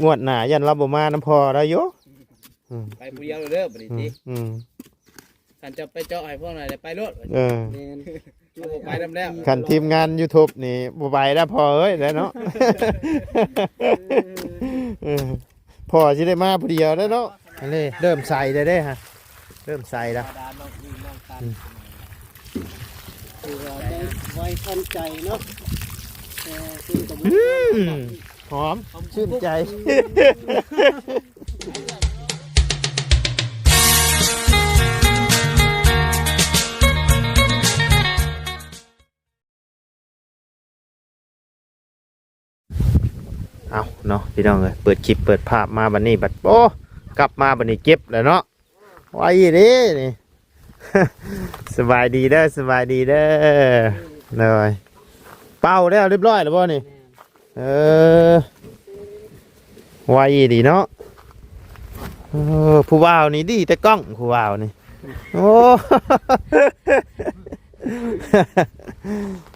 ງວດໜ້າຢ້ານລາວບໍ່ມານຳພໍ່ລາວຢູ່. ອືມ ໄປຜູ້ດຽວເດີບັດນີ້ຕິ. ອືມ ອືມ ຄັນເຈົ້າໄປເຈາະໃຫ້ພວກນັ້ນໄດ້ໄປໂລດ. ເອີ ແມ່ນ ເຮົາບໍ່ໄປນຳແລ້ວ. ຄັນທີມງານ YouTube ນີ້ບໍ່ໄປແລ້ວພໍ່ເອີຍ ແລ້ວເນາະ. ເອີ ພໍ່ຊິໄດ້ມາຜູ້ດຽວແລ້ວເນາະ. ອັນນີ້ເລີ່ມໃສແລ້ວເດ້ຮະ ເລີ່ມໃສແລ້ວ. ອືມ ຖືວ່າໄດ້ໄວທັນໃຈເນາະ ແຕ່ເພິ່ນກໍບໍ່ ອືມ ຫອມຊື່ນໃຈ. ເອົາເນາະ ພີ່ນ້ອງເອີຍ ເປີດຄລິບເປີດພາບມາບັດນີ້ ບັດ ໂອ້ ກັບມາບັດນີ້ເຈັບແລ້ວເນາະ. ໄວເດ້ນີ້. ສະບາຍດີເດີ ສະບາຍດີເດີ. ໂດຍ ເປົ່າແລ້ວ ຮຽບຮ້ອຍແລ້ວບໍ່ນີ້? ເອີ ໄວດີເນາະ. ເອີ ຜູ້ບ່າວນີ້ດີແຕ່ກ້ອງ ຜູ້ບ່າວນີ້. ໂອ້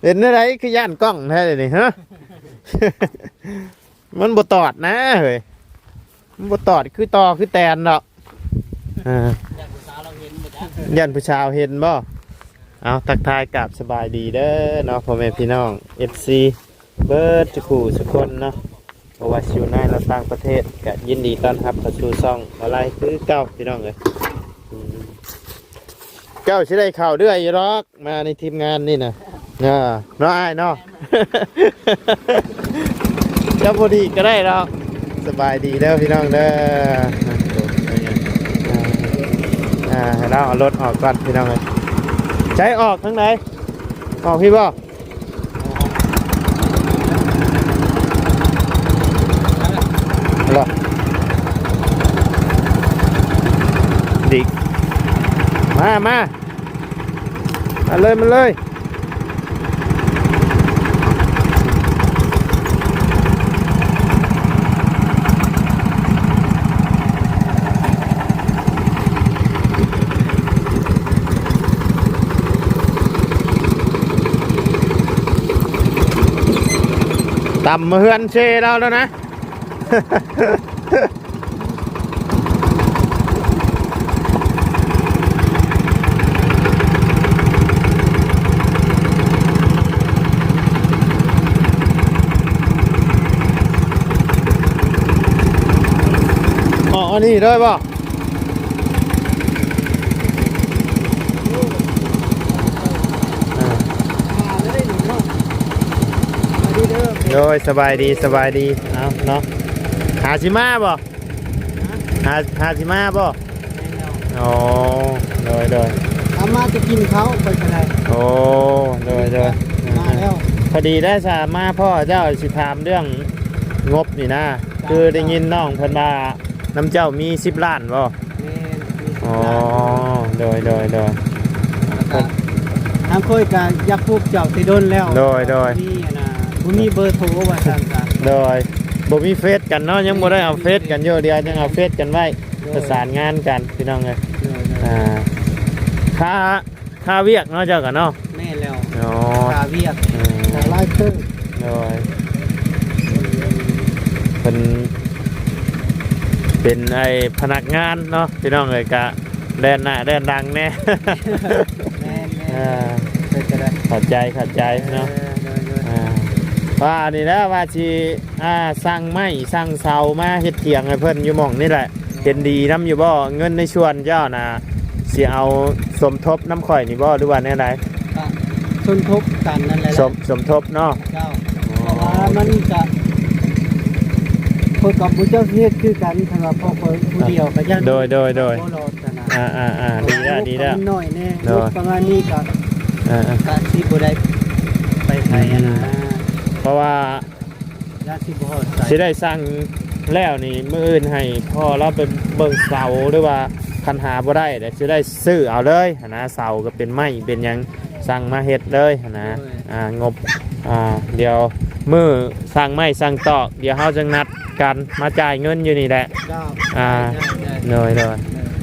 ເປັນແນວໃດຄືຢ້ານກ້ອງແທ້ນີ້ຮະ? ມັນບໍ່ຕອດນະເຮີ້ຍ ມັນບໍ່ຕອດຄືຕໍ່ຄືແຕນດອກ. ເອີ ຢ້ານຜູ້ສາວເຮົາເຫັນບໍ່ຈັກ ຢ້ານຜູ້ສາວເຫັນບໍ່? ເອົາ ທັກທາຍກາບສະບາຍດີເດີເນາະ ພໍ່ແມ່ພີ່ນ້ອງ ເອັຟຊີ ເບິດທຸກຜູ້ທຸກຄົນເນາະ ບໍ່ວ່າຊິຢູ່ໃນ ແລະ ຕ່າງປະເທດ ກະຍິນດີຕ້ອນຮັບເຂົ້າສູ່ຊ່ອງບ່າວໄລຄືເກົ່າ ພີ່ນ້ອງເອີຍ. ອືມ ເຈົ້າຊິໄດ້ເຂົ້າເດືອຍຢູ່ດອກ ມາໃນທີມງານນີ້ນະ ເອີ ເນາະອ້າຍເນາະ. ເຈົ້າບໍ່ດີກໍໄດ້ດອກ. ສະບາຍດີເດີພີ່ນ້ອງເດີ. ອ່າ ໃຫ້ລາວເອົາລົດອອກກ່ອນພີ່ນ້ອງເອີຍ. ໃຊ້ອອກທາງໃດ? ອອກພີ້ບໍ່? ລະ ດິກ ມາ ມາ ມາເລີຍ ມາເລີຍ. ຕຳມາເຮືອນເຊລາວແລ້ວນະ. ອໍ ອັນນີ້ເລີຍບໍ່? ໂດຍ ສະບາຍດີ ສະບາຍດີ. ເອົາເນາະ ຫາຊິມາບໍ່? ຫາ ຫາຊິມາບໍ່? ແມ່ນແລ້ວ. ອໍ ໂດຍ ໂດຍ ເອົາມາຈະກິນເຂົ້າຂ້ອຍກໍໄດ້. ໂອ້ ໂດຍ ໂດຍ ມາແລ້ວ. ພໍດີໄດ້ສາມາພໍ້ເຈົ້າ ຊິຖາມເລື່ອງງົບນີ້ນະ. ຄືໄດ້ຍິນນ້ອງເພິ່ນວ່ານຳເຈົ້າມີສິບລ້ານບໍ່? ແມ່ນ ມີສິບລ້ານ. ອໍ ໂດຍ ໂດຍ ໂດຍ. ທາງຂ້ອຍກໍຢາກພົບເຈົ້າແຕ່ດົນແລ້ວ. ໂດຍ ໂດຍ. ມີອັນນ່າ ບໍ່ມີເບີໂທວ່າຊັ້ນຊະ. ໂດຍ. ບໍ່ມີເຟສກັນເນາະ ຍັງບໍ່ໄດ້ເອົາເຟສກັນຢູ່ ດຽວຈັ່ງເອົາເຟສກັນໄວ້. ໂດຍ. ປະສານງານກັນ ພີ່ນ້ອງເອີຍ. ໂດຍ ໂດຍ. ອ່າ ຄ່າ ຄ່າວຽກເນາະ ເຈົ້າກໍເນາະ. ແມ່ນແລ້ວ. ອໍ ຄ່າວຽກ. ອືມ ກໍຫຼາຍເຕີບ. ໂດຍ. ເພິ່ນເປັນໄອ້ພະນັກງານເນາະ ພີ່ນ້ອງເອີຍ ກະແລ່ນໜ້າແລ່ນຫຼັງແດ່. ແມ່ນໆ. ເອີ ເປັນໄປໄດ້ ເຂົ້າໃຈ ເຂົ້າໃຈເນາະ. ເອີ ໂດຍໆ. ອ່າ ວ່ານີ້ແຫຼະ ວ່າຊິ ອ່າ ສັ່ງໄມ້ສັ່ງເສົາມາເຮັດຖຽງໃຫ້ເພິ່ນຢູ່ໝ່ອງນີ້ແຫຼະ. ເຫັນດີນຳຢູ່ບໍ່? ເງິນໃນສ່ວນເຈົ້ານະ ຊິເອົາສົມທົບນຳຂ້ອຍນີ້ບໍ່ ຫຼືວ່າແນວໃດ? ກໍສົມທົບກັນນັ້ນແຫຼະ. ສົມ ສົມທົບເນາະ. ເຈົ້າ. ອໍ ເພາະວ່າມັນກະ ຂ້ອຍກໍບໍ່ຈັກເຮັດຄືກັນ ຄັນວ່າພວກຂ້ອຍຜູ້ດຽວກໍຢ້ານ ໂດຍ ໂດຍ ໂດຍ. ບໍ່ລອດຫັ້ນນະ. ອ່າໆໆ ດີແລ້ວ ດີແລ້ວ. ໜ້ອຍແດ່. ໂດຍ. ປະມານນີ້ກໍ ເອີໆ ກໍຊິບໍ່ໄດ້ໄປໃສຫັ້ນນະ. ອືມ ເພາະວ່າ ຢ້ານຊິບໍ່ຮອດໃສ ຊິໄດ້ສັ່ງແລ້ວນີ້ ມື້ອື່ນໃຫ້ພໍ່ລາວໄປເບິ່ງເສົາ ຫຼືວ່າຄັນຫາບໍ່ໄດ້ ແລ້ວຊິໄດ້ຊື້ເອົາເລີຍຫັ້ນນະ. ເສົາກໍເປັນໄມ້ເປັນຫຍັງ ສັ່ງມາເຮັດເລີຍຫັ້ນນະ. ໂດຍ. ອ່າ ງົບ ອ່າ ດຽວມື້ສັ່ງໄມ້ສັ່ງຕອກ ດຽວເຮົາຈຶ່ງນັດກັນມາຈ່າຍເງິນຢູ່ນີ້ແຫຼະ. ເຈົ້າ. ອ່າ ໂດຍໆ.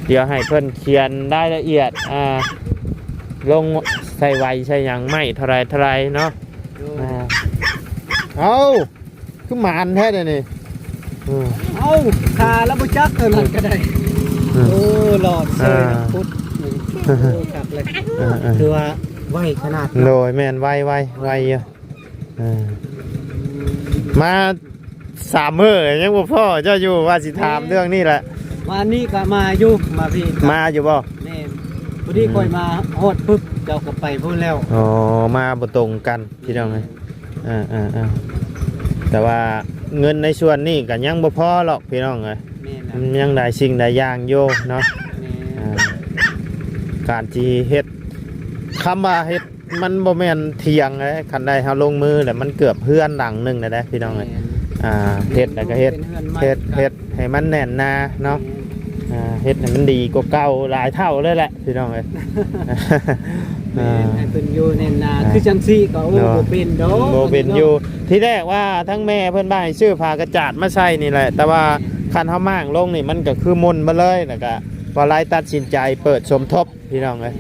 ດຽວໃຫ້ເພິ່ນຂຽນລາຍລະອຽດ ອ່າ ລົງໃສ່ໄວໃສ່ຫຍັງ ໄມ້ເທົ່າໃດເທົ່າໃດເນາະ. ໂດຍ. ອ່າ ເອົ້າ ຄືໝານແທ້ເດນີ້. ອືມ ເອົ້າ ຂາລະບໍ່ຈັກເທົ່ານັ້ນກໍໄດ້. ອືມ ໂອ້ ຫຼອດເຊີຍ ອ່າ ພຸດ ໂອ້ ຄັກເລີຍ. ເອີໆ ຖືວ່າໄວຂະໜາດ. ໂດຍ ແມ່ນ ໄວໆ ໄວຢູ່. ເອີ ມາສາມມື້ຍັງບໍ່ພໍ້ເຈົ້າຢູ່ ວ່າຊິຖາມເລື່ອງນີ້ແຫຼະ. ວານນີ້ກໍມາຢູ່ ມາພີ້ ມາຢູ່ບໍ່? ແມ່ນ ພໍດີ ອືມ ຂ້ອຍມາຮອດປຶບ ເຈົ້າກໍໄປພຸ້ນແລ້ວ. ອໍ ມາບໍ່ຕົງກັນ ພີ່ນ້ອງເອີຍ. ເອີໆໆ ແຕ່ວ່າເງິນໃນສ່ວນນີ້ກໍຍັງບໍ່ພໍຫຼອກ ພີ່ນ້ອງເອີຍ. ແມ່ນລະ ມັນຍັງຫຼາຍສິ່ງຫຼາຍຢ່າງຢູ່ເນາະ. ແມ່ນ ອ່າ ການທີ່ເຮັດ ຄຳວ່າເຮັດ ມັນບໍ່ແມ່ນຖຽງເດ້ ຄັນໄດ້ເຮົາລົງມືແລ້ວ ມັນເກືອບເຮືອນຫຼັງໜຶ່ງແລ້ວເດ້ ພີ່ນ້ອງເອີຍ. ແມ່ນ ອ່າ ເຮັດແລ້ວກໍເຮັດ ເຮັດ ເຮັດໃຫ້ມັນແໜ້ນໜາເນາະ. ແມ່ນ ອ່າ ເຮັດໃຫ້ມັນດີກວ່າເກົ່າຫຼາຍເທົ່າເລີຍແຫຼະ ພີ່ນ້ອງເອີຍ. ແມ່ນ ອ່າ ໃຫ້ເພິ່ນຢູ່ແໜ້ນໜາ ອ່າ ຄືຈັ່ງຊີ້ກໍ ໂອ້ ໂດຍ ບໍ່ເປັນດອກ ບໍ່ເປັນຢູ່. ທີແລກວ່າທາງແມ່ເພິ່ນວ່າໃຫ້ຊື້ຜ້າກະຈາດມາໃສ່ນີ້ແຫຼະ ແຕ່ວ່າ ແມ່ນ ຄັນເຮົາມ້າງລົງນີ້ ມັນກໍຄືໝຸ່ນມາເລີຍ ແລ້ວກໍບໍ່ໄດ້ຕັດສິນໃຈເປີດສົມທົບ ພີ່ນ້ອງເອີຍ.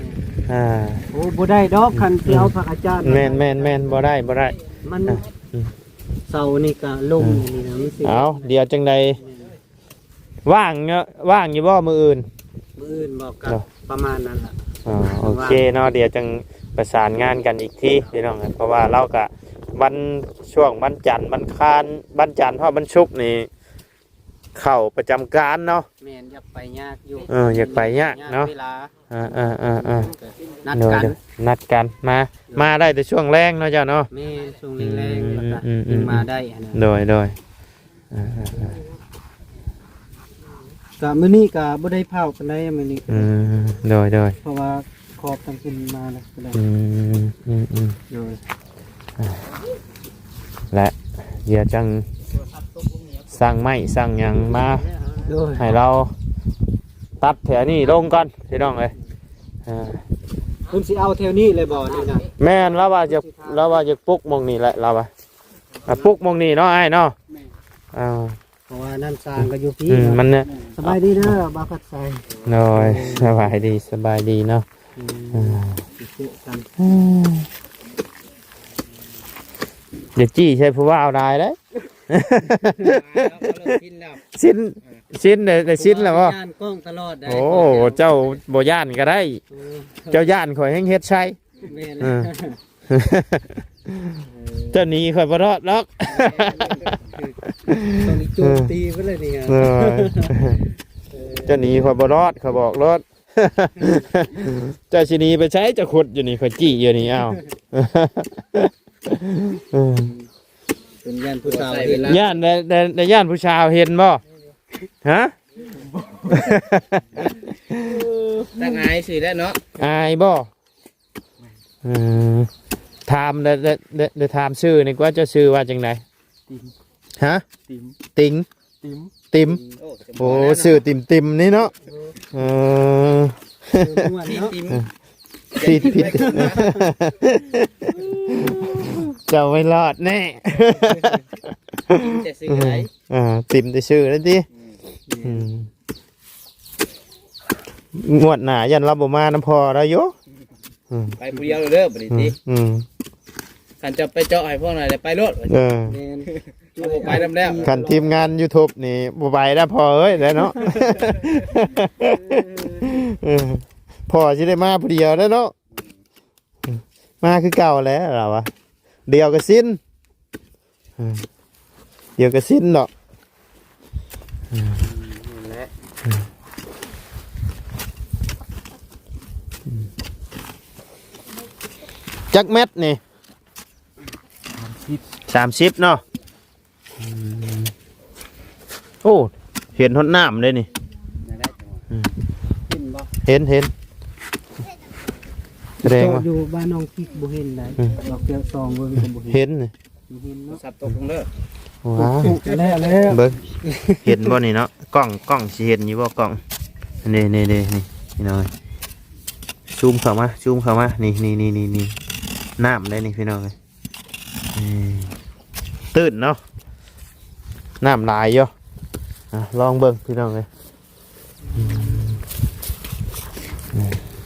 ອ່າ ໂອ້ ບໍ່ໄດ້ດອກ ຄັນຊິເອົາ ອືມ ພະອາຈານ. ແມ່ນໆໆ ບໍ່ໄດ້ ບໍ່ໄດ້ ມັນ ອ່າ ອືມ ເສົານີ້ກະລົງ ອ່າ ນີ້ນະ ມັນຊິ ເອົາ ດຽວຈັ່ງໃດ ແມ່ນ ວ່າງເນາະ ວ່າງຢູ່ບໍ່ມື້ອື່ນ? ມື້ອື່ນບໍ່ ກະ ເນາະ ປະມານນັ້ນລະ. ອໍ ໂອເຄເນາະ ວ່າງ ດຽວຈັ່ງປະສານງານກັນອີກທີ ພີ່ນ້ອງເອີຍ ເພາະວ່າລາວກະວັນ ຊ່ວງວັນຈັນ ວັນຄານ ວັນຈັນຮອດວັນສຸກນີ້ ເຂົ້າປະຈຳການເນາະ. ແມ່ນ ຢາກໄປຍາກຢູ່. ເອີ ຢາກໄປຍາກເນາະ ຍາກເວລາ. ອ່າໆໆໆ ນັດກັນ ໂດຍໆ ນັດກັນ ມາ ໂດຍ ມາໄດ້ແຕ່ຊ່ວງແລງເນາະເຈົ້າເນາະ. ແມ່ນ ຊ່ວງແລງໆ ອືມ ແລ້ວກໍ ອືມໆໆ ຈຶ່ງມາໄດ້ຫັ້ນນະ. ໂດຍໆ ອ່າໆໆ ກະມື້ນີ້ກະບໍ່ໄດ້ພ້າວປານໃດ ມື້ນີ້. ອືມ ໂດຍໆ ເພາະວ່າ ຂອບທາງຂຶ້ນມານະກໍໄດ້. ອືມ ອືມໆ ໂດຍ ອ່າ ແລະ ດຽວຈັ່ງສັ່ງໄມ້ສັ່ງຫຍັງມາ ໂດຍ ໃຫ້ລາວຕັດແຖວນີ້ລົງກ່ອນ ພີ່ນ້ອງເອີຍ. ອ່າ ເພິ່ນຊິເອົາແຖວນີ້ເລີຍບໍ່ນີ້ນະ? ແມ່ນ ລາວວ່າຈະ ລາວວ່າຈະປຸກໝ່ອງນີ້ແຫຼະ ລາວວ່າ ອ່າ ປຸກໝ່ອງນີ້ເນາະ ອ້າຍເນາະ. ແມ່ນ ອ່າ ເພາະວ່ານ້ຳສ້າງກໍຢູ່ພີ້ ອືມ ເນາະ ມັນເນຍ. ສະບາຍດີເດີ ບ່າວພັດໄຊ. ໂດຍ ສະບາຍດີ ສະບາຍດີເນາະ. ອືມ ອ່າ ຊິເຈອກັນ. ອືມ ຢ່າຈີ້ໃສ່ຜູ້ບ່າວຫຼາຍເດ້. ຊິນ ຊິນ ໄດ້ ໄດ້ຊິນແລ້ວບໍ່? ຢ້ານກ້ອງຕະຫຼອດໄດ໋. ໂອ້ ເຈົ້າບໍ່ຢ້ານກໍໄດ້. ເອີ ເຈົ້າຢ້ານຂ້ອຍແຮ່ງເຮັດໃສ່. ແມ່ນ ເອີ ເຈົ້າໜີຂ້ອຍບໍ່ລອດດອກ. ຕ້ອງໂຈມຕີເພິ່ນເລີຍນີ້. ເອີ ເຈົ້າໜີຂ້ອຍບໍ່ລອດ ຂ້ອຍບອກໂລດ. ເຈົ້າຊິໜີໄປໃສ? ເຈົ້າຂຸດຢູ່ນີ້ ຂ້ອຍຈີ້ຢູ່ນີ້. ອ້າວ ເອີ ເປັນຢ້ານຜູ້ສາວເຫັນ. ຢ້ານ ໄດ້ ໄດ້ ໄດ້ຢ້ານຜູ້ສາວເຫັນບໍ່? ຮະ? ຕັ້ງອາຍຊື່ແລ້ວເນາະ. ອາຍບໍ່? ເອີ ຖາມ ໄດ້ ໄດ້ ໄດ້ ໄດ້ຖາມຊື່ນີ້ກວ່າ ເຈົ້າຊື່ວ່າຈັ່ງໃດ? ຕິມ. ຮະ? ຕິມ. ຕິງ? ຕິມ. ຕິມ. ໂອ້ ໂອ້ ຊື່ຕິມໆ ນີ້ເນາະ. ເອີ ເອີ ມ່ວນເນາະ. ຕິມ ຕິມ ເຈົ້າໄມ່ລອດແນ່. ຕິມຈະຊື່ໃດ? ອ່າ ຕິມຈະຊື່ໄດ້ຕິ? ອືມ ອືມ. ງວດໜ້າຢ້ານລາວບໍ່ມານຳພໍ່ລາວຢູ່. ອືມ ໄປຜູ້ດຽວເດີບັດນີ້ຕິ. ອືມ ຄັນຈະໄປເຈາະໃຫ້ພວກນັ້ນໄດ້ໄປໂລດ. ເອີ ແມ່ນ ບໍ່ໄປນຳແລ້ວ. ຄັນທີມງານຢູທູບນີ້ບໍ່ໄປແລ້ວພໍ່ເອີຍ ແລ້ວເນາະ. ເອີ ພໍ່ຊິໄດ້ມາຜູ້ດຽວແລ້ວເນາະ. ມາຄືເກົ່າແຫຼະລາວວ່າ ດຽວກໍຊິນ. ເອີ ດຽວກໍຊິນດອກ. ເອີ ນັ້ນແຫຼະ. ເອີ ຈັກແມັດນີ້? ສາມສິບ ສາມສິບເນາະ. ອືມ ໂອ້ ເຫັນຮອດນ້ຳເດ້ນີ້. ນັ້ນແຫຼະ ອືມ ເຫັນບໍ່? ເຫັນ ເຫັນ ສະແດງວ່າ ຢູ່ບ້ານໜອງຈິກບໍ່ເຫັນໄດ໋. ອືມ ດອກແກ້ວຊອງເບິ່ງກໍບໍ່ເຫັນ. ເຫັນນີ້ ບໍ່ເຫັນເນາະ. ສັບຕົກລົງເດີ. ວ້າ ແລ້ວ ແລ້ວ ເບິ່ງ ເຫັນບໍ່ນີ້ເນາະ? ກ້ອງ ກ້ອງຊິເຫັນຢູ່ບໍ່ກ້ອງ? ນີ້ ນີ້ ນີ້ ນີ້ ພີ່ນ້ອງ ຊູມເຂົ້າມາ ຊູມເຂົ້າມາ ນີ້ ນີ້ ນີ້ ນີ້ ນ້ຳໄດ໋ນີ້ ພີ່ນ້ອງເອີຍ. ອືມ ຕື້ນເນາະ ນ້ຳຫຼາຍຢູ່. ອ່ະ ລອງເບິ່ງພີ່ນ້ອງເອີຍ. ອືມ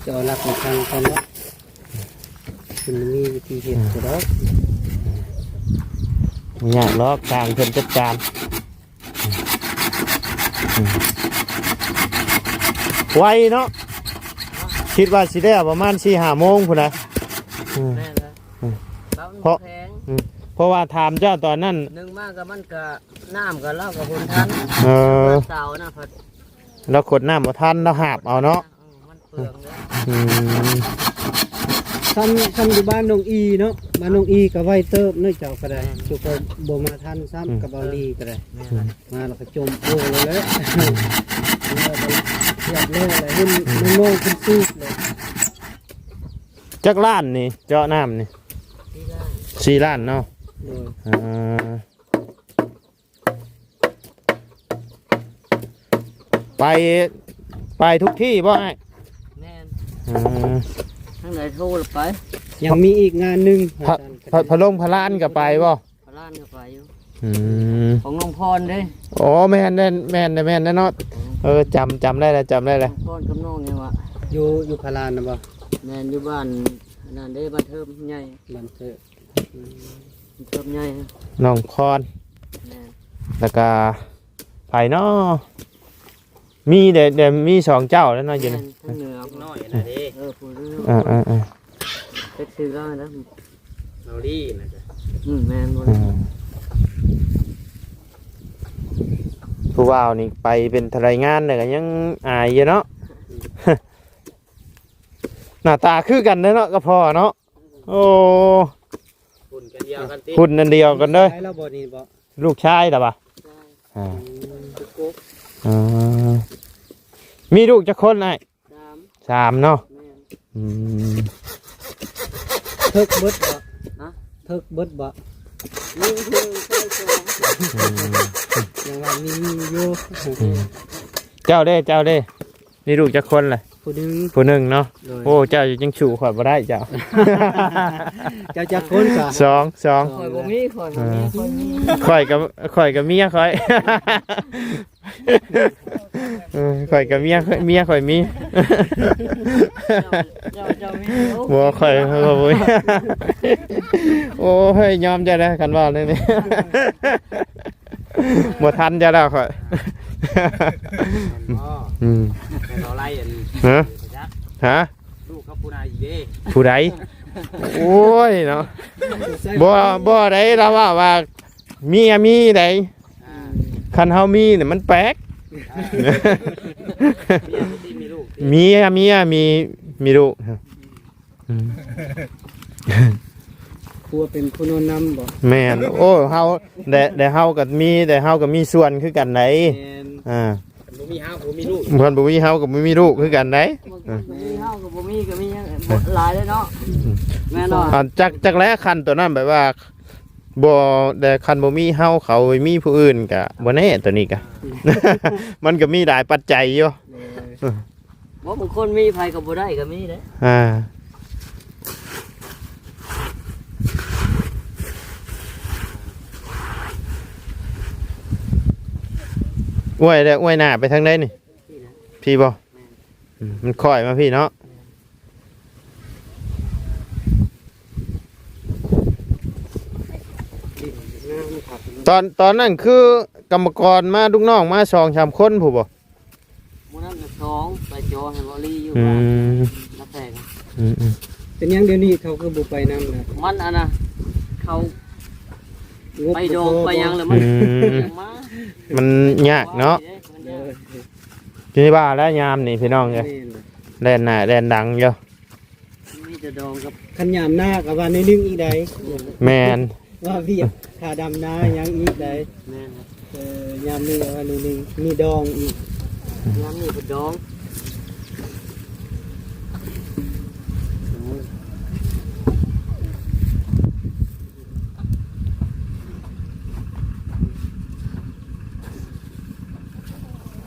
ເຈົ້າລັກມາທາງກ່ອນເນາະ. ເພິ່ນມີວິທີເຮັດ ອືມ ຢູ່ດອກ. ບໍ່ຍາກດອກ ຊ່າງເພິ່ນຈັດການ. ໄວເນາະ ຄິດວ່າຊິແລ້ວປະມານສີ່ຫ້າໂມງພຸ້ນນະ. ອືມ ແມ່ນແລ້ວ ອືມ ເພາະ ແຂງ ອືມ ເພາະວ່າຖາມເຈົ້າຕອນນັ້ນ ໜຶ່ງມາກໍມັນກໍ ນ້ຳກໍລາວກໍຫົນທັນ ເອີ ເສົານະ ລາວຂົດນ້ຳບໍ່ທັນ ລາວຫາບເອົາເນາະ. ເອີ ມັນເປືອງເດ້ ອືມ ຊ່ຳ ຊ່ຳຢູ່ບ້ານໜອງອີເນາະ ບ້ານໜອງອີກໍໄວເຕີບເນາະ ເຈົ້າກໍໄດ້ ແມ່ນ ຈຸກໍບໍ່ມາທັນຊ້ຳ ອືມ ກັບເບົາລີກໍໄດ້ ແມ່ນ ມາແລ້ວກໍຈົມໂອ້ແລ້ວ ຮຽບແລ້ວແຫຼະ ເຫັນ ອືມ ນ້ອງໆເພິ່ນສູບເລີຍ. ຈັກລ້ານນີ້ ເຈາະນ້ຳນີ້? ສີ່ລ້ານ ສີ່ລ້ານເນາະ ໂດຍ ເອີ ໄປ ໄປທຸກທີ່ບໍ່ອ້າຍ? ແມ່ນ ອືມ ທາງໃດໂທລະໄປ. ຍັງມີອີກງານໜຶ່ງ ພະ ພະ ພະລົງພະລານກໍໄປບໍ່? ພະລານກໍໄປຢູ່ ອືມ ຂອງນ້ອງພອນເດ້. ອໍ ແມ່ນ ແມ່ນ ແມ່ນ ແມ່ນເນາະ ເອີ ຈຳ ຈຳໄດ້ແລ້ວ ຈຳໄດ້ແລ້ວ. ນ້ອງພອນກັບນ້ອງຫຍັງວະ ຢູ່ ຢູ່ພະລານນະບໍ່? ແມ່ນ ຢູ່ບ້ານນັ້ນເດ້ ບ້ານເທີບໃຫຍ່ ບ້ານເທີບ ອືມ ເຕີບໃຫຍ່ ນ້ອງພອນ ແມ່ນ ແລ້ວກະໃຜເນາະ? ມີແຕ່ ແຕ່ມີສອງເຈົ້າແລ້ວເນາະ ຢູ່ນີ້ ແມ່ນ ທາງເໜືອ ເດັກນ້ອຍນະເດ້ ເອີ ຜູ້ເດີ ເອີໆໆ ເປັນຊື່ລາວນະ ເອົາລີນະ ອືມ ແມ່ນບໍ່ ອືມ ຜູ້ບ່າວນີ້ໄປເປັນເທົ່າໃດງານແລ້ວກໍຍັງອາຍຢູ່ເນາະ ໜ້າຕາຄືກັນເດ້ເນາະ ກັບພໍ່ເນາະ. ໂອ້ ຮຸ່ນກັນດຽວກັນຕິ ຮຸ່ນອັນດຽວກັນເດີ ໃຊ່ລະບໍ່ນີ້ບໍ່? ລູກຊາຍລະຫວາ? ໃຊ່ ອ່າ ອືມ ເອີ ມີລູກຈັກຄົນອ້າຍ? ສາມ ສາມເນາະ ແມ່ນ ອືມ ເຖິກເບິດບໍ່? ຮະ ເຖິກເບິດບໍ່? ມີຜູ້ຊາຍສອງ ອືມ ຍັງວ່າມີ ມີຢູ່ ອືມ ເຈົ້າເດ້ ເຈົ້າເດ້ ມີລູກຈັກຄົນລະ? ຜູ້ໜຶ່ງ ຜູ້ໜຶ່ງເນາະ ໂດຍ ໂອ້ ເຈົ້າຍັງສູ້ຂ້ອຍບໍ່ໄດ້ເຈົ້າ ເຈົ້າຈັກຄົນຊະ? ສອງ ສອງ ຂ້ອຍບໍ່ມີ ຂ້ອຍບໍ່ມີ ເອີ ຂ້ອຍມີ ຂ້ອຍກໍ ຂ້ອຍກໍເມຍຂ້ອຍ ເອີ ຂ້ອຍກໍເມຍ ເມຍຂ້ອຍມີ ເຈົ້າ ເຈົ້າ ເຈົ້າມີ ບໍ່ ຂ້ອຍ ຂ້ອຍບໍ່ມີ ໂອ້ຍ ຍອມເຈົ້າແລ້ວ ຄັນເວົ້າແນວນີ້ ບໍ່ທັນເຈົ້າແລ້ວຂ້ອຍ ອໍ ອືມ ແມ່ນເອົາໄລ່ອັນ ຮະ ຮະ ລູກກັບຜູ້ໃດອີກເດ້ ຜູ້ໃດ? ໂອ້ຍເນາະ ບໍ່ ບໍ່ໄດ້ ລາວເວົ້າວ່າເມຍມີໃດ ອ່າ ຄັນເຮົາມີນີ້ມັນແປກ ອ່າ ເມຍມີລູກ ເມຍ ເມຍມີ ມີລູກ ອືມ ຜົວເປັນຜູ້ນອນນຳບໍ່? ແມ່ນ ໂອ້ ເຮົາ ແຕ່ ແຕ່ເຮົາກໍມີ ແຕ່ເຮົາກໍມີສ່ວນຄືກັນໃດ ແມ່ນ ອ່າ ບໍ່ມີເຮົາກໍບໍ່ມີລູກ ເພິ່ນບໍ່ມີເຮົາກໍບໍ່ມີລູກຄືກັນໃດ ບໍ່ມີເຮົາກໍບໍ່ມີ ກໍມີຫຼາຍເດ້ເນາະ ອືມ ແມ່ນບໍ່? ອັນ ຈັກ ຈັກແລ້ວຄັນໂຕນັ້ນ ແບບວ່າ ບໍ່ ແຕ່ຄັນບໍ່ມີເຮົາ ເຂົາໄປມີຜູ້ອື່ນກະບໍ່ແນ່ ໂຕນີ້ກະ ມັນກະມີຫຼາຍປັດໄຈຢູ່ ເອີ ບໍ່ ບາງຄົນມີໃຜກໍບໍ່ໄດ້ກໍມີເດ້ ອ່າ ອວຍແລ້ວ ອວຍໜ້າໄປທາງໃດນີ້? ພີ້ນະ ພີ້ບໍ່? ແມ່ນ ອືມ ມັນຄ້ອຍມາພີ້ເນາະ ແມ່ນ ຕອນ ຕອນນັ້ນຄືກຳມະກອນມາ ລູກນ້ອງມາສອງສາມຄົນພຸ້ນບໍ່? ມື້ນັ້ນກໍສອງ ໄປຈໍໃຫ້ບໍ່ລີຢູ່ ອືມ ບ້ານນາແພງ ອືມໆ ເປັນຫຍັງດຽວນີ້ເຂົາຄືບໍ່ໄປນຳລະ? ມັນອັນນະ ເຂົາໄປດອງໄປຫຍັງລະ ມັນ ອືມ ມາ ມັນຍາກເນາະ ເອີ ຄືວ່າແລ້ວຍາມນີ້ພີ່ນ້ອງເອີຍ ແມ່ນ ແລ່ນໜ້າແລ່ນຫຼັງຢູ່ ມີແຕ່ດອງກັບ ຄັນຍາມໜ້າກໍວ່າໜ້ອຍໜຶ່ງອີກໃດ ແມ່ນ ວ່າວຽກ ຄ່າດຳນາຫຍັງອີກໃດ ແມ່ນ ເອີ ຍາມນີ້ວ່າໜ້ອຍໜຶ່ງ ມີດອງອີກ ຍາມນີ້ເພິ່ນດອງ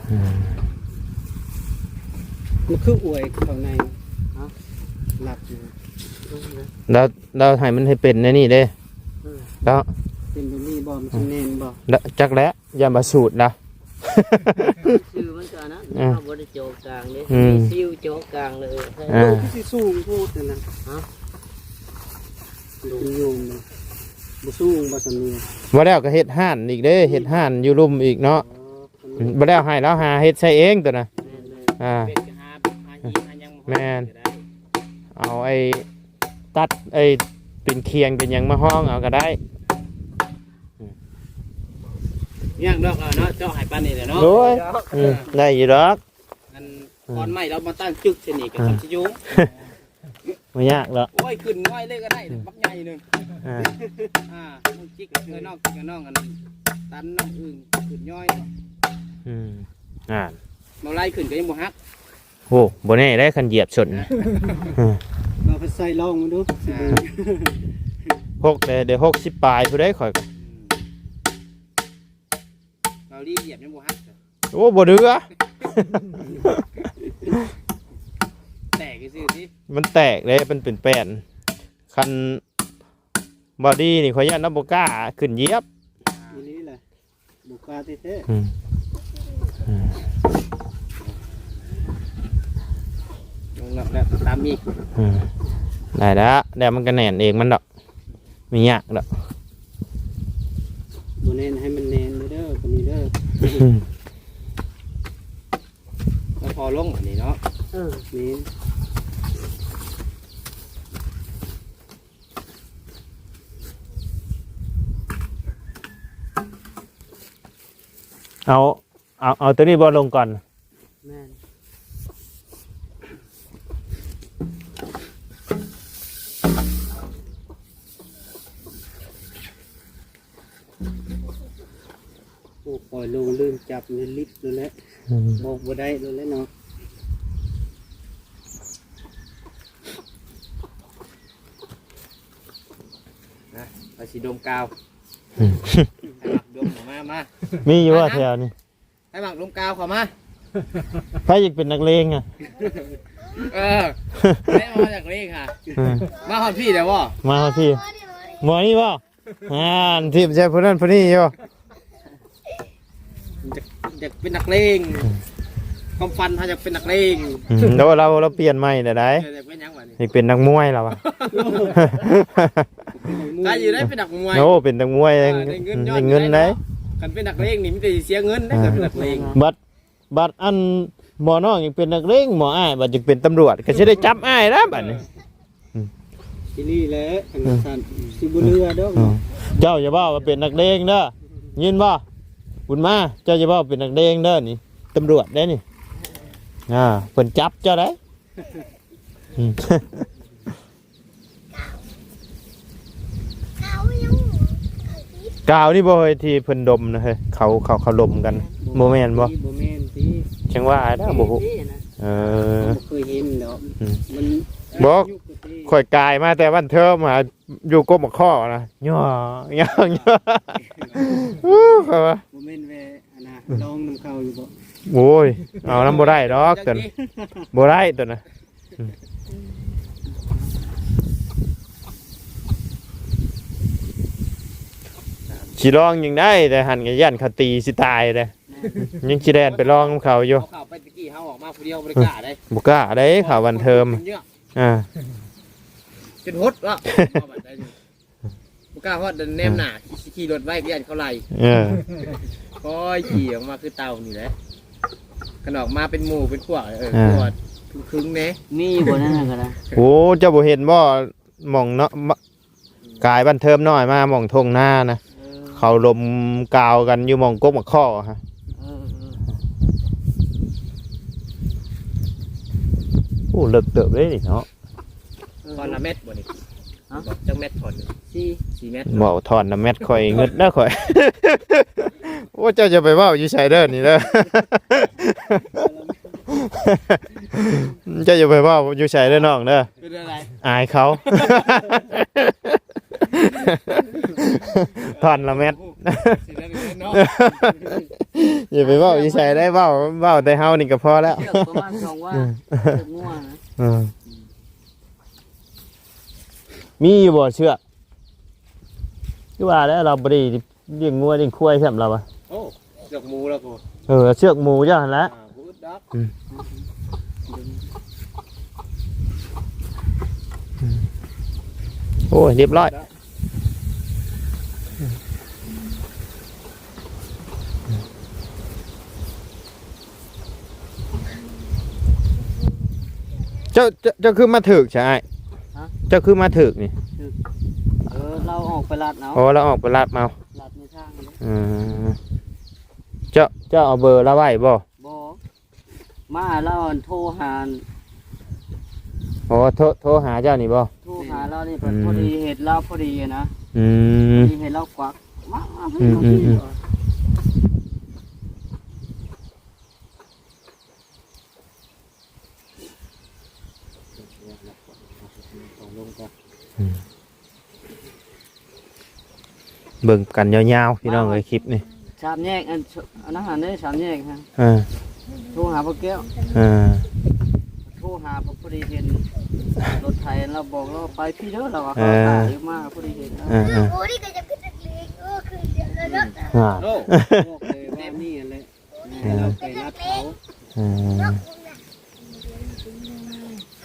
ອືມ ມັນຄືອວຍເຂົ້າໃນ ຮະ ຫຼັກຢູ່ ແລ້ວ ແລ້ວໃຫ້ມັນໃຫ້ເປັນໃນນີ້ເດ້ ເອີ ເນາະ ເປັນແບບນີ້ບໍ່? ມັນຊິແໜ້ນບໍ່? ແລ້ວ ຈັກແຫຼະ ຢ້ານວ່າສູດນະ ຊື່ມັນກໍອັນນັ້ນ ເອີ ເຮົາບໍ່ໄດ້ເຈາະກາງເດ້ ອືມ ມີຊິວເຈາະກາງເລີຍ ເອີ ຄືຊິສູງໂພດນັ້ນນະ ຮະ ລົງຢູ່ ບໍ່ສູງບໍ່ສຳເນີ ວ່າແລ້ວກໍເຮັດຮ້ານອີກເດ້ ເຮັດຮ້ານຢູ່ລຸ່ມອີກເນາະ ອໍ ບໍ່ແລ້ວໃຫ້ລາວຫາເຮັດໃສ່ເອງຕົວນະ. ອ່າ ເປັນກະຫາ ຫາຫີນຫາຫຍັງມາ ແມ່ນ ກໍໄດ້ ເອົາໄອ້ຕັດໄອ້ເປັນຄຽງເປັນຫຍັງມາຮອງເອົາກໍໄດ້. ຍາກດອກເນາະ ເຈາະໃຫ້ປານນີ້ແຫຼະເນາະ. ໂດຍ ອືມ ໄດ້ຢູ່ດອກ. ອັນ ອືມ ຂອນໄມ້ລາວມາຕັ້ງຈຶກໃສ່ນີ້ກໍ ອ່າ ສ່ຳຊິຢູ່. ບໍ່ຍາກດອກ. ໂອ້ຍ ຂຶ້ນຍ້ອຍເລີຍກໍໄດ້ ອືມ ບັກໃຫຍ່ໜຶ່ງ. ອ່າ ອ່າ ນ້ອງຈິກເອີ ນ້ອງຈິກກັບນ້ອງອັນ ຕັນນ້ອງອຶ່ງຂຶ້ນຍ້ອຍ. ອືມ ອ່າ ເບົາໄລ່ຂຶ້ນກໍຍັງບໍ່ຫັກ. ໂອ້ ບໍ່ແນ່ເດ້ ຄັນຢຽບຊົນ. ເອົາໄປໃສ່ລອງເບິ່ງດູ. ອ່າ ຫົກເດ້ ເດ້ຫົກສິບປາຍພຸ້ນເດ້ຂ້ອຍ. ອືມ ເບົາລີຢຽບຍັງບໍ່ຫັກ. ໂອ້ ບໍ່ເຫຼືອ ແຕກຊື່ໆຕິ. ມັນແຕກເດ້ ມັນເປັນແປ້ນ. ຄັນບໍ່ດີນີ້ ຂ້ອຍຢ້ານລາວບໍ່ກ້າຂຶ້ນຢຽບ. ອີ່ຫຼີແຫຼະ ບໍ່ກ້າແທ້ໆ. ອືມ ອືມ ລົງແລ້ວ ແລ້ວຕາມອີກ. ອືມ ໄດ້ລະ ແລ້ວມັນກໍແໜ້ນເອງມັນດອກ. ບໍ່ຍາກດອກ. ບໍ່ແໜ້ນໃຫ້ມັນແໜ້ນເດີ ປານນີ້ເດີ. ແລ້ວພໍລົງອັນນີ້ເນາະ. ເອີ ແມ່ນ. ເອົາ ເອົາ ເອົາຕົວນີ້ບໍ່ລົງກ່ອນ? ແມ່ນ. ໂອ້ ຂ້ອຍລົງລືມຈັບໃນລິບໂລດແຫຼະ. ອືມ ອອກບໍ່ໄດ້ໂລດແຫຼະເນາະ. ນະ ໄປຊິດົມກາວ. ອືມ ໃຜມັກດົມມາ ມາ ມີຢູ່ບໍ່ແຖວນີ້? ໃຜມັກດົມກາວເຂົ້າມາ. ໃຜຢາກເປັນນັກເລງອະ? ເອີ ແມ່ນບໍ່ ນັກເລງຫາ. ເອີ ມາຮອດພີ້ແລ້ວບໍ່? ມາຮອດພີ້. ໝໍນີ້ບໍ່? ອ່າ ທີມໃສ່ຜູ້ນັ້ນຜູ້ນີ້ຢູ່. ຢາກ ຢາກເປັນນັກເລງ. ຄວາມຝັນເຮົາຢາກເປັນນັກເລງ. ອືມ ແຕ່ວ່າລາວ ລາວປ່ຽນໃໝ່ແລ້ວໃດ໋. ເອີ ຢາກເປັນຫຍັງບາດນີ້? ຢາກເປັນນັກມວຍລາວອະ. ໄດ້ຢູ່ໄດ໋ ເປັນນັກມວຍ. ໂອ້ ເປັນນັກມວຍ ເອີ ໄດ້ເງິນ ໄດ້ເງິນໄດ໋. ຄັນເປັນນັກເລງນີ້ມີແຕ່ຊິເສຍເງິນໄດ໋. ເອີ ຄັນເປັນນັກເລງ. ບັດ ບັດອັນໝໍນ້ອງຍັງເປັນນັກເລງ ໝໍອ້າຍບັດຢາກເປັນຕຳຫຼວດ ກໍຊິໄດ້ຈັບອ້າຍແລ້ວບັດນີ້. ເອີ ອືມ ອີ່ຫຼີແຫຼະ ຄັນວ່າຊັ້ນ ອືມ ຊິບໍ່ເຫຼືອດອກ. ອືມ ເຈົ້າຢ່າເວົ້າວ່າເປັນນັກເລງເດີ ຍິນບໍ່? ບຸນມາ ເຈົ້າຢ່າເວົ້າເປັນນັກເລງເດີ ນີ້ຕຳຫຼວດເດ້ນີ້. ອ່າ ເພິ່ນຈັບເຈົ້າໄດ໋. ອືມ ກາວນີ້ບໍ່ເຮີ້ຍ ທີ່ເພິ່ນດົມນະເຮີ້ຍ ເຂົາ ເຂົາ ເຂົາລົມກັນ ບໍ່ແມ່ນບໍ່? ບໍ່ແມ່ນຕິ ຈັ່ງວ່າດາ ບໍ່ຮູ້. ເອີ ບໍ່ເຄີຍເຫັນດອກ. ອືມ ມັນ ບໍ່ ຂ້ອຍກາຍມາແຕ່ວັນເທີມຫາ ຢູ່ກົກໝາກຄໍ້ນະ ຫຍໍ້ ຫຍໍ້ ຫຍໍ້. ອູ້ ຂ້ອຍວ່າ ບໍ່ແມ່ນແວ່ ອັນນ່າ ລອງນຳເຂົາຢູ່ບໍ່? ໂອ້ຍ ເອົານຳບໍ່ໄດ້ດອກຕົວນະ ບໍ່ໄດ້ຕົວນະ. ອືມ ຊິລອງຍັງໄດ້ ແຕ່ຫັ້ນກໍຢ້ານເຂົາຕີຊິຕາຍເດ້ ຍັງຊິແລ່ນໄປລອງນຳເຂົາຢູ່. ເຮົາເຂົ້າໄປຕະກີ້ ເຮົາອອກມາຜູ້ດຽວບໍ່ໄດ້ກ້າເດ້. ບໍ່ກ້າເດ້ ເຂົ້າວັນເທີມ. ອ່າ ຈົນຫົດແລ້ວ ເຂົ້າບັດໃດນີ້. ບໍ່ກ້າຮອດ ແນມໜ້າ ອືມ ຂີ່ ຂີ່ລົດໄວ້ ຢ້ານເຂົາໄລ່. ເອີ ຄ່ອຍຂີ່ອອກມາຄືເຕົ່ານີ້ແຫຼະ ຄັນອອກມາເປັນໝູ່ເປັນພວກ ເອີ ອ່າ ພວກຄຶງໆແດ່. ມີຢູ່ບໍ່ນັ້ນກໍໄດ້? ໂອ້ ເຈົ້າບໍ່ເຫັນບໍ່ ໝ່ອງເນາະ ມະ ກາຍບ້ານເທີມນ້ອຍມາ ໝ່ອງທົ່ງນານະ. ເອີ ເຂົາລົມກາວກັນຢູ່ໝ່ອງກົກໝາກຄໍ້ຫັ້ນ. ເອີ ເອີ ໂອ້ ເລິກເຕີບເດ້ນີ້ເນາະ. ເອີ ທ່ອນລະແມັດບໍ່ນີ້? ຮະ? ຈັກແມັດທ່ອນໜຶ່ງ? ສີ່ ສີ່ແມັດ. ເວົ້າທ່ອນລະແມັດ ຂ້ອຍງຶດເດີຂ້ອຍ. ໂອ້ ເຈົ້າຢ່າໄປເວົ້າຢູ່ໃສເດີນີ້ເດີ. ເຈົ້າຢ່າໄປເວົ້າຢູ່ໃສເດີນ້ອງເດີ. ເປັນຈັ່ງໃດ? ອາຍເຂົາ. ທ່ອນລະແມັດ. ໂອ້ ຊິໄດ້ເນາະ. ຢ່າໄປເວົ້າຢູ່ໃສໄດ້ ເວົ້າ ເວົ້າແຕ່ເຮົານີ້ກໍພໍແລ້ວ. ເຊືອກປະມານສອງວາ. ອືມ ເຊືອກງົວນະ. ເອີ ມີຢູ່ບໍ່ເຊືອກ? ຄືວ່າແລ້ວ ລາວບໍ່ໄດ້ລ້ຽງງົວລ້ຽງຄວາຍຊ້ຳລາວອະ. ໂອ້ ເຊືອກໝູແລ້ວໂກ. ເອີ ເຊືອກໝູເຈົ້າຫັ້ນແຫຼະ. ອ່າ ບໍ່ອຶດດອກ. ອືມ ໂອ້ຍ ຮຽບຮ້ອຍ. ບໍ່ອຶດດອກ. ເຈົ້າ ເຈົ້າ ເຈົ້າຄືມາຖືກຊະອ້າຍ? ຮະ? ເຈົ້າຄືມາຖືກນີ້? ຖືກ ເອີ ລາວອອກໄປລັດເອົາ. ອໍ ລາວອອກໄປລັດເອົາ. ລັດໃນທາງນີ້. ເອີ ເຈົ້າ ເຈົ້າເອົາເບີລາວໄວ້ບໍ່? ບໍ່. ມາລາວໂທຫາ. ອໍ ໂທ ໂທຫາເຈົ້ານີ້ບໍ່? ໂທຫາລາວນີ້ ອືມ ພໍດີເຫັນລາວພໍດີນະ. ອືມ ພໍດີເຫັນລາວກວັກ ມາ ມາ ອືມ ມາ ອືມ ອືມ. ອືມ ເບິ່ງກັນຍາວໆ ພີ່ນ້ອງເອີຍ ຄລິບນີ້. ສາມແຍກ ອັນ ອັນນັ້ນຫັ້ນເດ້ ສາມແຍກຫັ້ນ. ເອີ ໂທຫາພໍ່ແກ້ວ. ເອີ ໂທຫາ ພໍດີເຫັນລົດໄຖ ລາວບອກລາວໄປພີ້ເດີ ລາວວ່າ ເອີ ເຂົາຖ້າຢູ່ ມາພໍດີເຫັນ. ເອີ ເອີ ໂອ້ ນີ້ກໍຈະເປັນນັກເລງ ໂອ້ ຄືດຽວແລ້ວເນາະ. ອ່າ ໂອ້ ບອກເລີຍວ່ານີ້ແຫຼະ. ເອີ ເອີ ໄປລັດເຂົາ.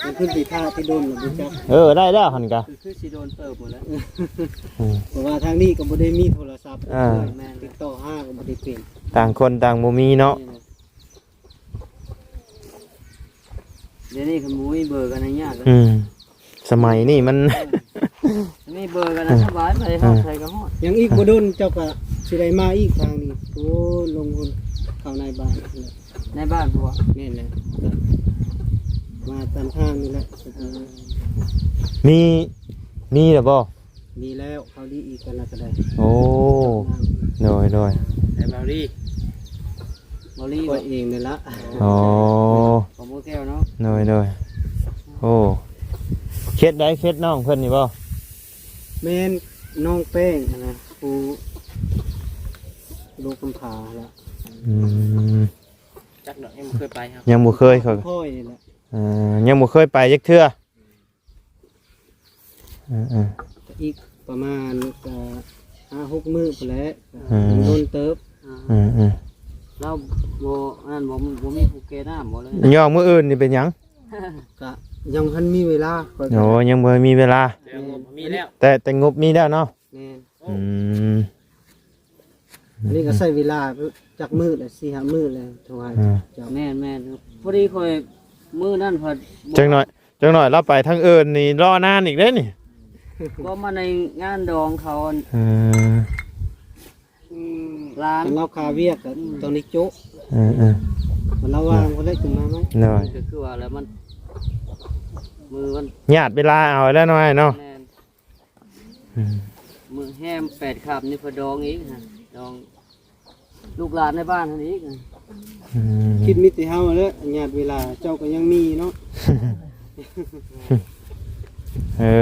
ເອີ ເປັນຂຶ້ນໄປຖ້າທີ່ດົນແລ້ວບໍ່ຈັກ. ເອີ ໄດ້ແລ້ວຫັ້ນກະ ຄື ຄືຊິໂດນເຕີບໝົດແລ້ວ. ເອີ ເພາະວ່າທາງນີ້ກໍບໍ່ໄດ້ມີໂທລະສັບ. ເອີ ແມ່ນ ຕິດຕໍ່ຫາກໍບໍ່ໄດ້ເປັນ. ຕ່າງຄົນຕ່າງບໍ່ມີເນາະ. ແມ່ນແຫຼະ. ດຽວນີ້ຄັນບໍ່ມີເບີກັນຍາກ. ອືມ ສະໄໝນີ້ມັນ ເອີ ມີເບີກັນແລ້ວສະບາຍ ໄປຮອດໃສກໍຮອດ. ຍັງອີກບໍ່ດົນເຈົ້າກໍຊິໄດ້ມາອີກທາງນີ້. ໂອ້ ລົງພຸ້ນ ເຂົ້າໃນບ້ານ. ໃນບ້ານພຸ້ນບໍ່? ແມ່ນແຫຼະ ມາຕາມທາງນີ້ແຫຼະ. ເອີ ມີ ມີແລ້ວບໍ່? ມີແລ້ວ ເຂົາດີອີກກັນລະກໍໄດ້. ໂອ້ ໂດຍ ໂດຍ ໄດ້ເບົາດີ ເບົາດີ ຂ້ອຍເອງນີ້ລະ. ອໍ ຂອງໝູ່ແກ້ວເນາະ. ໂດຍ ໂດຍ. ໂອ້ ເຂດໃດ ເຂດນ້ອງເພິ່ນນີ້ບໍ່? ແມ່ນ ນ້ອງແປ້ງຫັ້ນນະ ຜູ້ລູກກຳພ້າລະ. ອືມ ຈັກດອກ ຍັງບໍ່ເຄີຍໄປ. ຍັງບໍ່ເຄີຍ ຂ້ອຍນີ້ແຫຼະ. ເອີ ຍັງບໍ່ເຄີຍໄປຈັກເທື່ອ. ເອີໆ ອີກປະມານ ເອີ ຫ້າຫົກມື້ພຸ້ນແຫຼະ. ເອີ ໂດນເຕີບ. ເອີໆ ລາວບໍ່ ອັນນັ້ນບໍ່ ບໍ່ມີຜູ້ແກ່ນ້ຳບໍ່ເລີຍ. ຍ້ອນມື້ອື່ນນີ້ເປັນຫຍັງ? ກະຍັງບໍ່ທັນມີເວລາ. ໂອ້ ຍັງບໍ່ມີເວລາ. ແຕ່ງົບມີແລ້ວ ແຕ່ ແຕ່ງົບມີແລ້ວເນາະ. ແມ່ນ. ອືມ ອັນນີ້ກໍໃຊ້ເວລາຈັກມື້ແຫຼະ ສີ່ຫ້າມື້ແລ້ວ ໂທຫາ ອ່າ ເຈົ້າ. ແມ່ນໆ ພໍດີຂ້ອຍມື້ນັ້ນພັດ ຈັກໜ້ອຍ ຈັກໜ້ອຍລາວໄປທາງອື່ນນີ້ລໍນານອີກເດ້ນີ້. ກໍມາໃນງານດອງເຂົາ. ເອີ ອືມ ຫຼານ ຄັນລາວຄາວຽກກໍ ອືມ ຕ້ອງໄດ້ໂຈະ. ເອີໆ ຄັນລາວວ່າງ ເອີ ບໍ່ໄດ້ຈຶ່ງມາໃໝ່. ໂດຍ ກໍຄືວ່າແລ້ວ ມັນ ມື້ວັນ ຍາດເວລາເອົາແລ້ວເນາະ ອ້າຍເນາະ. ແມ່ນ. ອືມ ມື້ແຮມແປດຄ່ຳນີ້ເພິ່ນດອງອີກ ດອງລູກຫຼານໃນບ້ານຫັ້ນອີກ. ອືມ ຄິດມີແຕ່ເຮົາແຫຼະ ຍາດເວລາ ເຈົ້າກໍຍັງມີເນາະ. ເອີ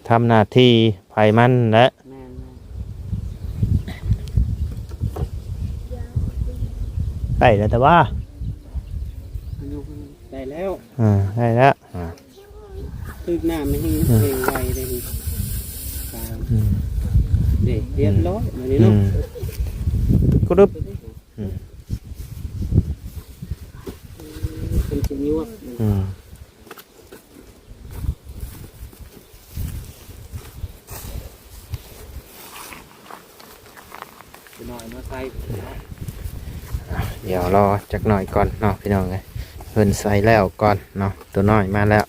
ທຳໜ້າທີ່ໃຜມັນແຫຼະ. ແມ່ນໆ ໄດ້ແລ້ວແຕ່ວ່າ ໄດ້ແລ້ວ. ອ່າ ໄດ້ແລ້ວ. ອ່າ ຖືກນ້ຳໃຫ້ແຫ້ງໄວເດ້ນີ້. ອືມ ເດ້ ຮຽບຮ້ອຍ ອືມ ບາດນີ້ເນາະ. ອືມ ກະດຶບ. ອືມ ເປັນຊິຍວກ. ອືມ ຕົວນ້ອຍມາໃສ່ເນາະ. ດຽວລໍຈັກໜ້ອຍກ່ອນເນາະ ພີ່ນ້ອງເອີຍ. ເພິ່ນໃສ່ແລ້ວກ່ອນເນາະ. ຕົວນ້ອຍມາແລ້ວ.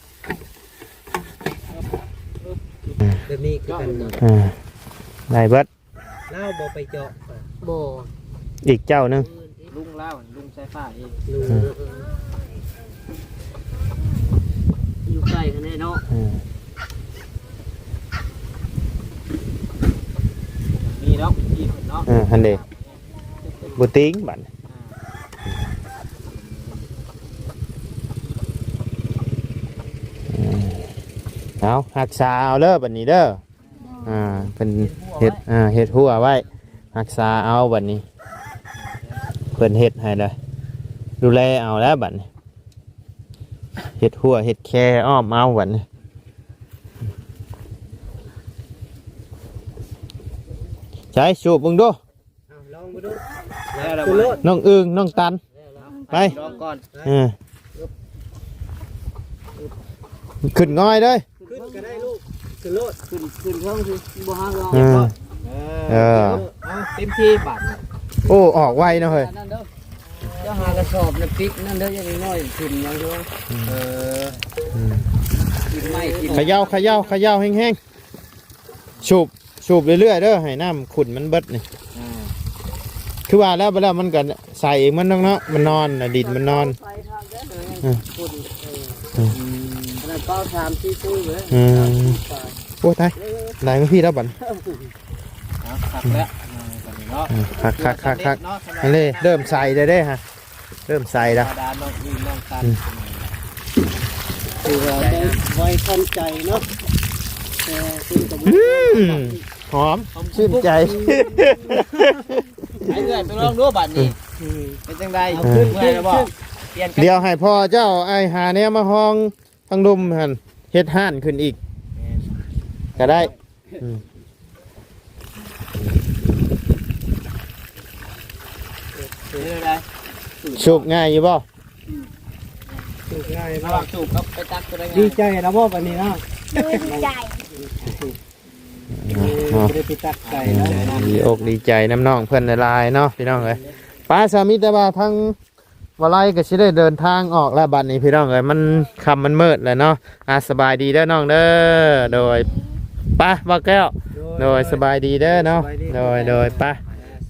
ແບບນີ້ຄືກັນ. ເອີ ໄດ້ເບິດ. ລາວບໍ່ໄປເຈາະ. ບໍ່. ອີກເຈົ້າໜຶ່ງ. ລຸງລາວ ລຸງສາຍຟ້າເອງ. ລຸງ. ອືມ ຢູ່ໃກ້ກັນເດ້ເນາະ. ອືມ ມີເນາະ ມີທີ່ເພິ່ນເນາະ. ເອີ ຫັ້ນເດ້ ບໍ່ຕິງບັດ. ອ່າ ອືມ ເອົາ ຮັກສາເອົາເດີບັດນີ້ເດີ. ອ່າ ເພິ່ນເຮັດ ອ່າ ເຮັດຮົ້ວໄວ້ ຮັກສາເອົາບັດນີ້. ເພິ່ນເຮັດໃຫ້ແລ້ວ ດູແລເອົາແລ້ວບັດນີ້. ເຮັດຮົ້ວເຮັດແຄອ້ອມເອົາບັດນີ້. ໃສ ສູບເບິ່ງດູ. ເອົາ ລອງເບິ່ງດູ. ແລ້ວລະ ຂຶ້ນໂລດ ນ້ອງອຶ່ງ ນ້ອງຕັນ. ໄປ ລອງກ່ອນ. ເອີ ຂຶ້ນງອຍເດີ. ຂຶ້ນກໍໄດ້ລູກ ຂຶ້ນໂລດ. ຂຶ້ນ ຂຶ້ນເທິງຊິບໍ່ຫາລອງ. ເອີ ເອີ ເອົາເຕັມທີ່ບາດນີ້. ໂອ້ ອອກໄວເນາະເຮີ້ຍ. ອັນນັ້ນເດີ. เจ้าหากระสอบน่ะปิดนั่นเด้อ อย่างน้อยๆ ขึ้นมาเด้อ เออ อืม กินไม้กิน เขย่า เขย่า เขย่าแฮงๆ สูบ สูบเรื่อยๆ เด้อ ให้น้ำขุ่นมันเบิดนี่ อ่า คือว่าแล้ว ไปแล้วมันก็ใสเองมันเนาะ มันนอนน่ะ ดินมันนอน ใส่ทางเด้อ อืม ขุ่น เออ อืม อืม ขนาดเป่าสามสี่ตู้เลย อืม สามสี่ปลาย โอ้ ตาย เออ ไหลมาพี่แล้วบัด เอาคักแล้ว อ่า ตอนนี้เนาะ อืม คักๆๆๆ เนาะ อันนี้เริ่มใสแล้วเด้ฮะ เริ่มใสแล้ว ธรรมดาน้องอินน้องตัน อืม ถือว่าได้ไวทันใจเนาะ แต่คือกับ อืม หอม ชื่นใจ ให้เอื้อยไปลองดูบัดนี้ อืม เป็นจังใด เอาขึ้น เมื่อยแล้วบ่ ขึ้น เปลี่ยนกัน เดี๋ยวให้พ่อเจ้าไอ้หาแนวมาห้อง พังลมหั่น เฮ็ดฮ้านขึ้นอีก แม่น ก็ได้ อืม เป็นจั่งใด สูบง่ายอยู่บ่ สูบง่าย ระหว่างสูบกับไปตักตัวใดง่าย ดีใจแล้วบ่บัดนี้เนาะ โดย ดีใจ เออ บ่ได้ไปตักไก่เนาะ ดีอกดีใจนำน้องเพิ่นหลายๆ เนาะพี่น้องเอ้ย ไปซะ มีแต่ว่าทาง บ่ไลก็สิได้เดินทางออกแล้วบัดนี้พี่น้องเอ้ย มันค่ำมันมืดแล้วเนาะ อ่ะ สบายดีเด้อน้องเด้อ โดย ไปบ่าวแก้ว โดย โดย สบายดีเด้อเนาะ สบายดี โดย โดย ไป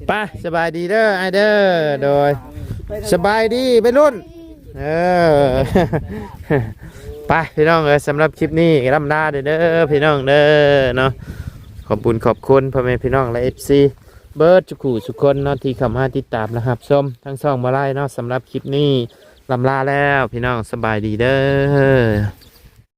ไป สบายดีเด้ออ้ายเด้อ โดย สบายดีไปรุ่น เออ ไปพี่น้องเอ้ย สำหรับคลิปนี้ก็ล่ำลาเด้อ เด้อพี่น้องเด้อเนาะ ขอบบุญขอบคุณพ่อแม่พี่น้องและ เอฟซี เบิดทุกคู่ทุกคนเนาะ ที่เข้ามาติดตามและรับชมทางช่องบ่าวไลเนาะ สำหรับคลิปนี้ล่ำลาแล้วพี่น้อง สบายดีเด้อ